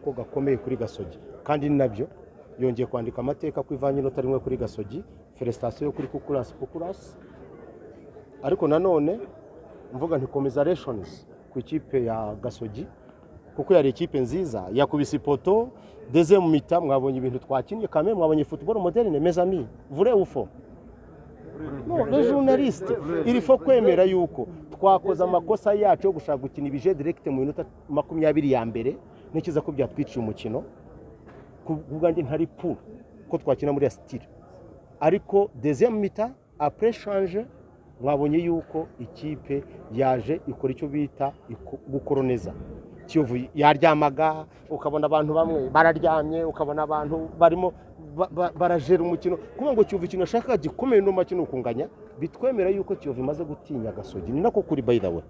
Ko gakomeye kuri Gasogi, kandi ni nabyo yongeye kwandika amateka ko ivanye inota rimwe kuri Gasogi. Félicitations kuri Kukurasi Kukurasi. Ariko nanone mvuga nti commiserations ku ikipe ya Gasogi, kuko yari ikipe nziza yakubise ipoto deuxième mi-temps. Mwabonye ibintu twakinnye kame, mwabonye football moderne, mes amis. Vrai ou faux? Non, les journalistes, il faut kwemera yuko twakoze amakosa yacu yo gushaka gukina ibi jeu direct mu minota 20 ya mbere. Ntekereza ko byatwiciye umukino. Ku bwanjye ntari pour ko twakina muri ya style, ariko deuxième mi-temps, après change, mwabonye yuko ikipe yaje ikora icyo bita gukoroneza. Kiyovu yaryamaga, ukabona abantu bamwe bararyamye, ukabona abantu barimo barajera umukino, kuvuga ngo Kiyovu ikintu ashaka gikomeye no make ni ukunganya. Bitwemera yuko Kiyovu imaze gutinya Gasogi. Ni nako kuri, by the way.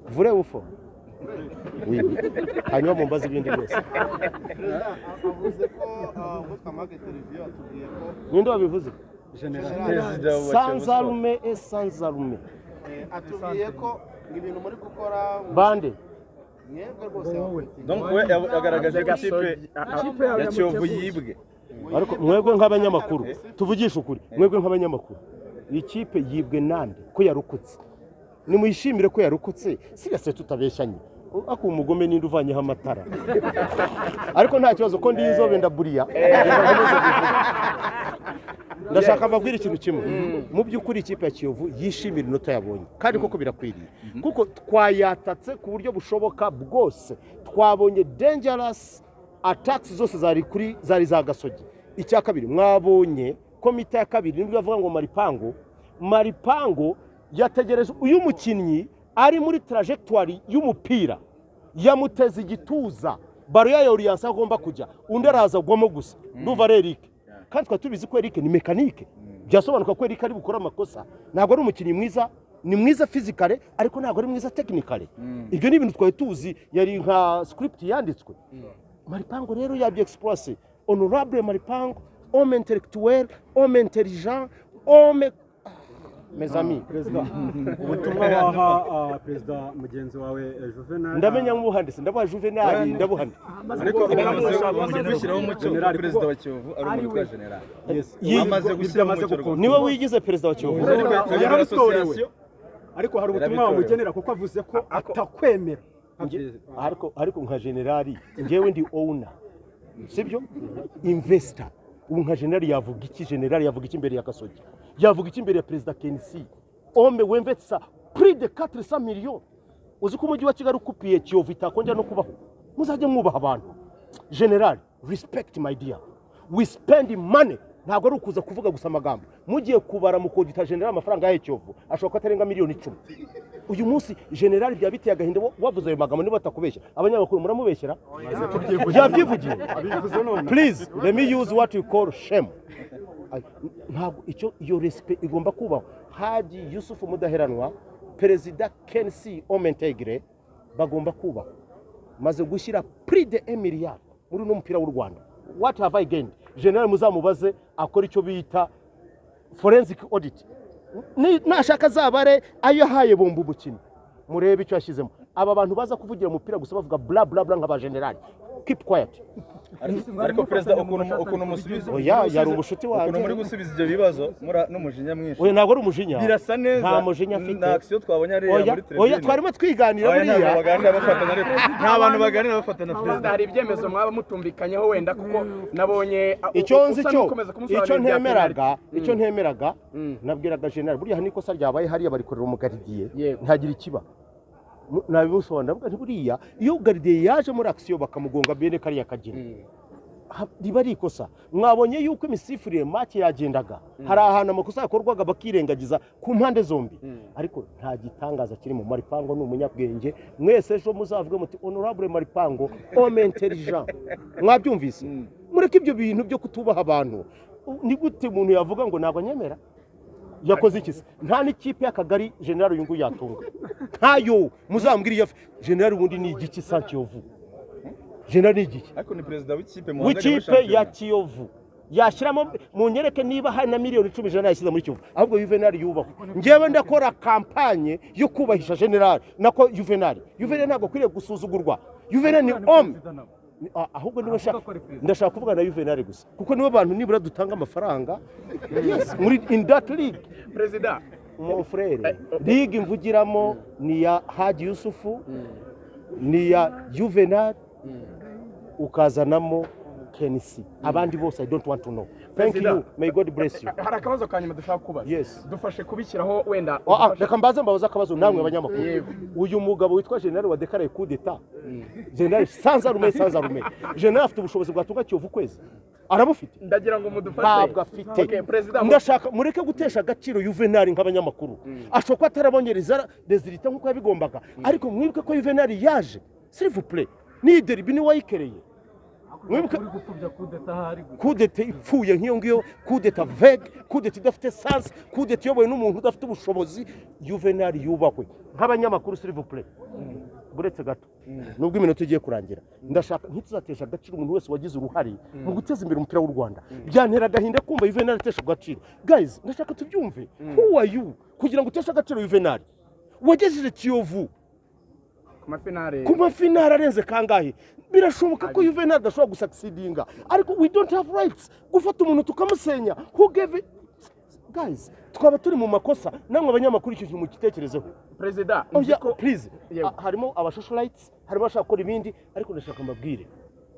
Vrai ou faux? Oui. Hanyuma mumbaze ibindi byose. Perezida avuze ko ubwo twamaga televiziyo atubwiye ko Ninde wabivuze? Perezida wa Sans arme et sans arme. Atubwiye ko ngo ibintu muri gukora Bande? Mwebwe rwose. Donc we yagaragaje ko ikipe ya Kiyovu yibwe. Ariko mwebwe nk'abanyamakuru, tuvugishe ukuri, mwebwe nk'abanyamakuru, ikipe yibwe nande ko yarokotse? Nimuyishimire ko yarokotse. Sirase tutabeshyanye, ako umugome ninde uvanyeho amatara? Ariko nta kibazo ko ndi inzobe, ndaburiya. Reka nkomeze kuvuga. Ndashaka mbabwire ikintu kimwe. Mu by'ukuri ikipe ya Kiyovu yishimira inota yabonye, kandi koko birakwiriye, kuko twayatatse ku buryo bushoboka bwose. Twabonye dangerous attacks zose zari kuri zari za Gasogi. Icya kabiri, mwabonye ko mi-temps ya kabiri nibwo yavuga ngo Maripango, Maripango yategereje uyu mukinnyi ari muri trajectoire y'umupira, yamuteze igituza, ballon ya orientation agomba kujya, undi araza agwamo gusa. Ndumva ari Eric, kandi twari tubizi ko Eric ni mécanique. Byasobanuka ko Eric ari bukore amakosa. Ntabwo ari umukinnyi mwiza, ni mwiza physically, ariko ntabwo ari mwiza technically. Ibyo ni ibintu twari tuzi, yari nka script yanditswe. Maripango rero yabye exploité. Honorable Maripango, homme intellectuel, homme intelligent, homme, mes amis. Perezida, ubutumwa waha perezida mugenzi wawe Juvenal? Ndamenya nk'ubuhanditse, ndabuha Juvenal, ndabuhandi. Ariko amaze gushyiraho umucyo ko General, perezida wa Kiyovu ari umuntu witwa General. Yes. Amaze Ibyo gushyiraho amaze umucyo gukora. rwose. Niwe wigize perezida wa Kiyovu. Ariko ayobora Yarabitorewe. association. Ariko hari ubutumwa Yarabitorewe. wamugenera, kuko avuze ko atakwemera. Ariko nka generali, njyewe ndi owner, sibyo? Investor. Ubu nka generali yavuga iki? Generali yavuga iki imbere ya Gasogi? Yavuga iki imbere ya perezida KNC, homme w'investissa plus de 400 millions? Uzi ko umujyi wa Kigali ukupiye Kiyovu itakongera no kubaho? Muzajye mwubaha abantu. General, respect, my dear. We spend money, ntabwo ari ukuza kuvuga gusa amagambo. Mugiye kubara mukodita general amafaranga ya Kiyovu, ashobora kuba atarenga miliyoni 10 uyu munsi. General, byaba biteye agahinda wavuze ayo magambo. Niba batakubeshya abanyamakuru, muramubeshyera, yabyivugiye. Abivuze none. Please let me use what you call shame. Ntabwo icyo, iyo respect igomba kubaho. Haji Yusufu Mudaheranwa, perezida KNC, homme intègre, bagomba kubaho. Maze gushyira plus de 1 milliard muri uno mupira w'u Rwanda, what have I gained? General muzamubaze akora icyo bita forensic audit. Nashaka azabare ayo yahaye bomba umukino, murebe icyo yashyizemo. Aba bantu baza kuvugira umupira gusa, bavuga bla bla bla nk'aba general, keep quiet. Ariko perezida, ukuntu musubiza Oya, yari umushuti wanjye. Ukuntu muri gusubiza ibyo bibazo n'umujinya mwinshi. Oya, ntabwo ari umujinya. Birasa neza. Nta mujinya afite. Na action twabonye hariya Oya, muri oya, tribune. Twarimo twiganira. Oya, ntabwo Buriya baganira bafatana, ariko nta bantu baganira bafatana, Perezida, perezida. hari ibyemezo mwaba mutumvikanyeho wenda, kuko nabonye Icyo nzi usa cyo n'ukomeza kumusobanurira icyo ibya ntemeraga penalty. Icyo ntemeraga, nabwiraga general, buriya hari n'ikosa ryabaye hariya, barikorera umu gardien, ntagira ikiba. Nabimusobanurira, ndavuga nti buriya iyo gardien yaje muri action bakamugonga bene kariya kageni, riba ari ikosa. Mwabonye yuko imisifurire, match yagendaga, hari ahantu amakosa yakorwaga bakirengagiza ku mpande zombi. Ariko nta gitangaza kiri mu Maripango, ni umunyabwenge. Mwese ejo muzavuge muti "Honorable Maripango, homme intelligent." Mwabyumvise? Mureke ibyo bintu byo kutubaha abantu. Ni gute umuntu yavuga ngo ntabwo anyemera? Yakoze iki se? Nta n'ikipe y'akagari general uyu nguyu yatunga, ntayo. Muzambwire iyo general ubundi ni igiki? Sa Kiyovu, general ni igiki? Ariko ni perezida w'ikipe muhanganye muri W'ikipe ya shampiyona. Kiyovu yashyiramo, munyereke niba hari na miliyoni 10 general yashyize muri Kiyovu. Ahubwo Juvenal yubahwe. Njyewe ndakora campagne yo kubahisha general, nako Juvenal. Juvenal ntabwo akwiriye gusuzugurwa. Juvenal ni homme. Ahubwo niba nshaka, ndashaka kuvuga na Juvenal gusa, kuko nibo bantu nibura dutanga amafaranga, yes, muri in that league. Perezida. Mon frère, ligue mvugiramo ni ya Haji Yusufu, ni ya Juvenal, ukazanamo Kenisi. Abandi bose, I don't want to know. Thank Perezida. you, may God bless you. Hari akabazo ka nyuma dushaka kubaza. Yes. Dufashe kubishyiraho wenda. Reka mbaze, mbabaze akabazo namwe abanyamakuru. Yego. Uyu mugabo witwa General wadekaraye coup d'état, General sans arme, sans arme, General afite ubushobozi bwatunga Kiyovu ukwezi? Arabufite? Ndagira ngo mudufashe. Ntabwo afite. Okay, Perezida. Ndashaka mureke gutesha agaciro Juvenal nk'abanyamakuru. Ashobora kuba atarabonye résultat nk'uko yabigombaga, ariko mwibuke ko Juvenal yaje, s'il vous plaît, ni derby ni wayikereye. Mwibuke Uri gupfubya kudeta ahari gusa. Kudeta ipfuye nk'iyo ngiyo, kudeta vague, kudeta idafite sens, kudeta iyobowe n'umuntu udafite ubushobozi. Juvenal yubahwe. Nk'abanyamakuru, s'il vous plaît, buretse gato, nubwo iminota igiye kurangira, ndashaka ntituzatesha agaciro umuntu wese wagize uruhare mu guteza imbere umupira w'u Rwanda. Byantera agahinda kumva Juvenal atesha agaciro. Guys, ndashaka tubyumve. Who are you kugira ngo uteshe agaciro Juvenal wagejeje Kiyovu Ku mafinale. ku mafinari arenze kangahe? Birashoboka ko Juvenal adashobora gusucceedinga, ariko we don't have rights gufata umuntu tukamusenya. Who gave it? Guys, twaba turi mu makosa. Namwe abanyamakuru, icyo kintu mugitekerezeho. Perezida, Oh, nzi yeah, ko please. Yego. Harimo aba socialites, harimo abashaka gukora ibindi, ariko ndashaka mbabwire,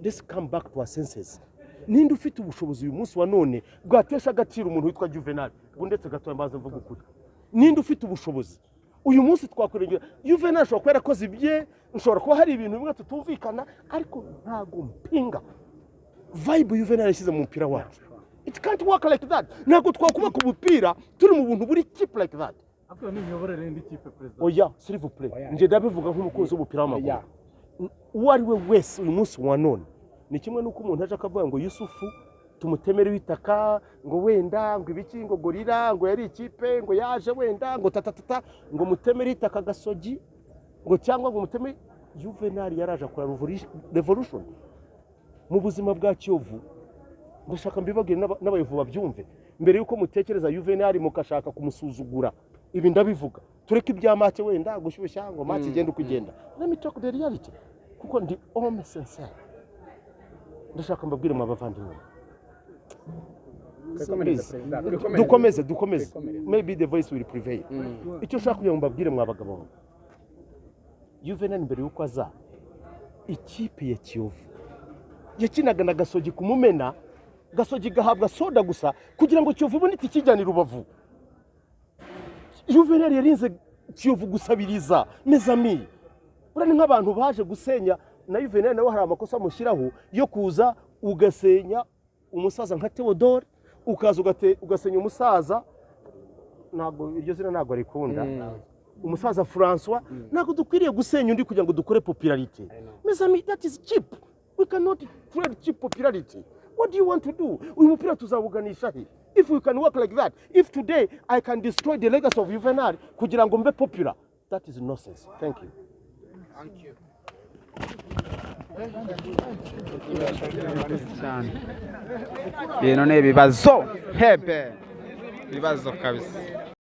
let's come back to our senses. Ninde ufite ubushobozi uyu munsi wa none bwatesha agaciro umuntu witwa Juvenal? Ubu ndetse gatoya mbanze mvuga ukuri. Ninde ufite ubushobozi uyu munsi twakurengera Juvenal? Ashobora kuba yarakoze ibye, nshobora kuba hari ibintu bimwe tutumvikana, ariko ntabwo mpinga vibe Juvenal yashyize mu mupira wacu. It can't work like that. Ntabwo twakubaka umupira turi mu buntu buri cheap like that. Ariko ni imiyoborere y'indi kipe, perezida. Oya, s'il vous plaît, nje ndabivuga nk'umukunzi w'umupira w'amaguru. Oya. Uwo ari we wese uyu munsi wa none, ni kimwe n'uko umuntu aje akavuga ngo Yusufu tumutemere w'itaka, ngo wenda ngo ibiki, ngo Gorilla, ngo yari ikipe, ngo yaje wenda ngo tatatata, ngo mutemere itaka Gasogi, ngo cyangwa ngo muteme Juvenal. Yaraje akora revolution mu buzima bwa Kiyovu. Ndashaka mbibabwire n'abayovu babyumve mbere yuko mutekereza Juvenal mukashaka kumusuzugura. Ibi ndabivuga, tureke ibya match, wenda gushyushya ngo match igende uko igenda. Let me talk the reality, kuko ndi homme sincere. Ndashaka mbabwire mwa bavandimwe. Twikomereze, Please. Perezida, twikomereze. Dukomeze, dukomeze. Twikomereze. Maybe the voice will prevail. Icyo nshaka kugira ngo mbabwire mwa bagabo mwe, Juvenal mbere yuko aza, ikipe ya Kiyovu yakinaga na Gasogi kumumena, Gasogi gahabwa soda gusa kugira ngo Kiyovu ibone ikijyana i Rubavu. Juvenal yarinze Kiyovu gusabiriza. Mes amis, buriya ni nk'abantu baje gusenya. Na Juvenal nawe hari amakosa amushyiraho yo kuza ugasenya umusaza nka Theodore, ukaza ugasenya umusaza, ntabwo iryo zina ntabwo rikunda, umusaza Francois. Ntabwo dukwiriye gusenya undi kugira ngo dukore popularity. Mes amis, that is cheap. We cannot trade cheap popularity. What do you want to do? Uyu mupira tuzawuganisha he if we can work like that? If today I can destroy the legacy of Juvenal kugira ngo mbe popular, that is nonsense. Thank you. Thank you. Cyane, ibintu ni ibibazo hebe, ibibazo kabisa.